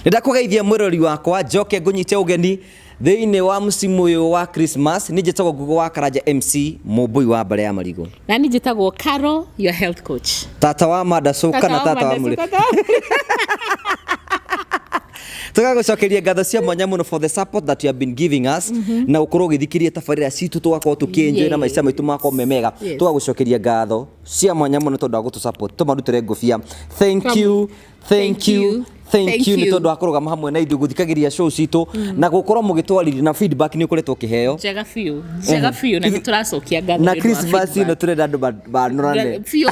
Nĩ ndakũgeithia mwĩrori wakwa, njoke ngũnyite ũgeni thĩinĩ wa msimu ũyũ wa Christmas. Nĩ njĩtagwo Ngugo wa Karanja MC, mũmbũi wa mbare ya marigũ. Na niĩ njĩtagwo Carol, your health coach. Tata wa Mandacũ kana tata wa Mũrĩ. Tũgagũcokeria ngatho cia mwanya mũno for the support that you have been giving us, na gũkorwo ũgĩthikĩrĩria tabarĩra citũ, tũgakorwo tũkĩenjoy na maica maitũ magakorwo me mega. Tũgagũcokeria ngatho cia mwanya mũno tondũ wa gũtũ support. Tũmarutĩre ngũbia. Thank you, thank you, thank you, nĩ tondũ wa kũrũgama hamwe na ithuĩ gũthikagĩrĩria show citũ na gũkorwo mũgĩtwarĩria na feedback nĩ ũkoretwo ũkĩheo. Njega biũ, njega biũ, na nĩ tũracokia ngatho na nĩ ũndũ wa Christmas ĩno feedback. tũrenda andũ manorane. Biũ,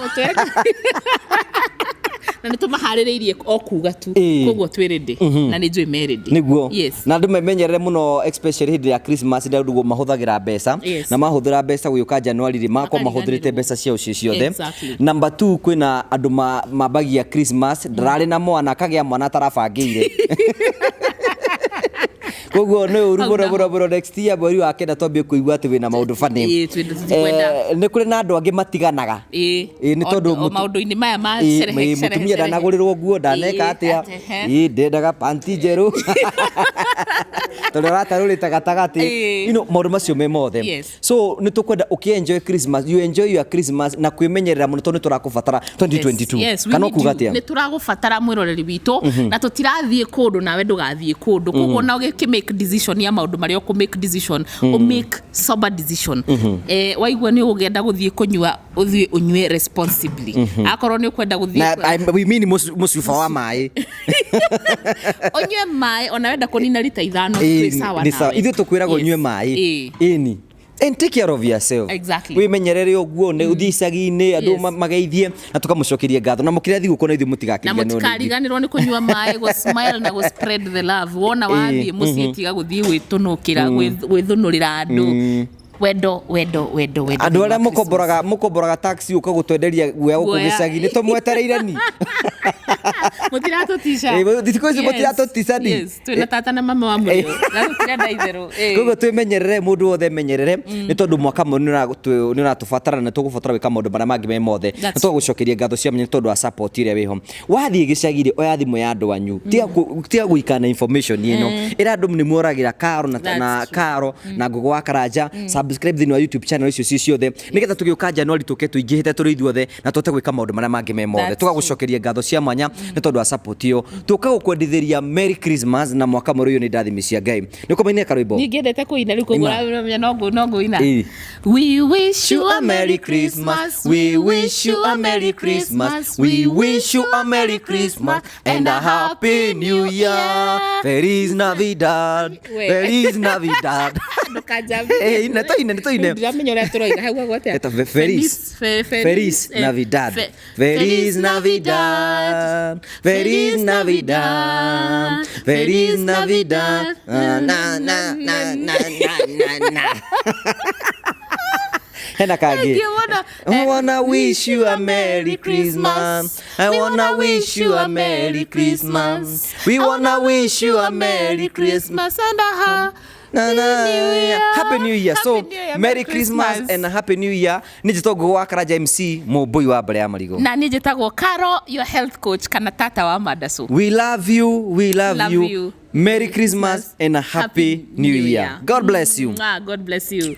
na nĩ tũmaharĩrĩirie o kuga tu. Koguo twĩ ready na nĩ njũĩ me ready. Niguo. Yes. Na andũ memenyerere mũno, especially hĩndĩ ya Christmas, rĩrĩa andũ mahũthagĩra mbeca. Na mahũthĩra mbeca, gũgĩũka January rĩ, magakorwo mahũthĩrĩte Makariganĩrwo. mbeca ciao ciĩ ciothe. Number two, kwĩna andũ mambagia Christmas ndararĩ na mwana, akagĩa mwana atarabangĩire. Koguo nĩ ũru Hau mũno naho. mũno mũno. Next year mweri wa kenda twambie kũigua atĩ wĩna maũndũ funny. Ĩĩ, tũtikwenda. Nĩ kũrĩ na andũ angĩ matiganaga. Ĩĩ, nĩ tondũ O maũndũ-inĩ maya ma cerehe, cerehe, mũtumia cerehe. ndanagũrĩrwo nguo, ndaneka atĩa. Atĩ, Ĩĩ, ndendaga panti njerũ tondũ aratarũrĩte gatagatĩ. Maũndũ macio me mothe. So nĩ tũkwenda ũkĩ-enjoy Christmas, you enjoy your Christmas na kwĩmenyerera mũno tondũ nĩ tũrakũbatara 2022. Yes, we Kana need ũkuga you. atĩa? Nĩ tũragũbatara, mwĩroreri witũ, na tũtirathiĩ kũndũ nawe ndũgathiĩ kũndũ. Koguo na ũgĩkĩ make decision ya maũndũ marĩa ũkũ make decision, ũ make sober decision. Waigua nĩ ũgũkĩenda gũthiĩ kũnyua, ũthiĩ ũnyue responsibly. Akorwo nĩ ũkwenda gũthiĩ Na we mean mũcuba wa maĩ. Ũnyue maĩ, ona wenda kũnina rita 5, twĩ sawa Nĩ sawa. nawe. Ithuĩ tũkwĩraga ũnyue maĩ. Ĩni, and take care of yourself. Wĩmenyerere ũguo, nĩ ũthiĩ icagi-inĩ, andũ mageithie na tũkamũcokeria ngatho na mũkĩrĩa thigũkũ na ithuĩ Na mũtigakĩriganĩrwo nĩ ithuĩ. Mũtikariganĩrwo nĩ kũnyua maĩ, gũ smile na gũ spread the love. Wona wathiĩ mũciĩ, tiga gũthiĩ gwĩtũnũkĩra, gwĩthũnũrĩra andũ. Wendo, wendo, wendo, wendo Andũ thĩinĩ arĩa wa Christmas. mũkomboraga taxi ũka gũtwenderia guoya gũkũ Guoya. gĩcagi, nĩ tũmwetereire ni. Mũtiratũtica. Thikũ ici mũtiratũtica ni. Yes, twĩna tata na mama wa mũrĩo na tũtirenda itherũ. Koguo twĩmenyerere, mũndũ wothe emenyerere, nĩ tondũ mwaka mwerũ nĩ ũratũbatara na tũgũbatara gwĩka maũndũ marĩa mangĩ me mothe. Na tũgagũcokeria ngatho cia mwanya nĩ tondũ wa support ĩrĩa wĩho. Wathiĩ gĩcagi-rĩ, oya thimũ ya andũ anyu. Tiga gũikara na information ĩno ĩra andũ nĩ muoragĩra Karo na That's na true. Karo na Ngũgũ wa Karanja. Subscribe thĩinĩ wa YouTube channel icio ciĩ ciothe, nĩgetha tũgĩũka January tũke tũingĩhĩte tũrĩ ithuothe na tũhote gwĩka maũndũ marĩa mangĩ me mothe. That's Tũgagũcokeria ngatho cia mwanya nĩ tondũ wa support ĩyo. Tũkagũkwendithĩria Merry Christmas na mwaka mwerũ ũyũ nĩ ndathimi cia Ngai. Nĩ ũkũmainĩra karwĩmbo? Niĩ ngĩendete kũina rĩu, koguo Ina. ũramenya no ngũina. We wish you a Merry Christmas. We wish you a Merry Christmas. We wish you a Merry Christmas and a Happy New Year. Feliz Navidad. We. Feliz Navidad. Ndũkanjambie. Ine toine, nĩ toine. Ndiramenya ũrĩa tũroiga hau atĩa. Eta Feliz. Feliz Navidad. Feliz Navidad. Feliz Navidad. Feliz Navidad. Na na na na na na na. Hena kangĩ. Thank you, I wanna wish you a Merry Christmas. I wanna wish you a Merry Christmas. We wanna wish you a Merry Christmas. Christmas and a happy Na, na, New Year. Happy New Year. So, Happy New Year, Merry Christmas and a Happy New Year. Nĩ njĩtwo Ngũgũ wa Karanja MC, mũmbũi wa mbere ya marigũ. Na niĩ njĩtagwo Caro, your health coach, kana tata wa Mandacu. We love you, we love Love you. you. Merry Christmas and a Happy New Year. God bless you. Mwah, God bless you.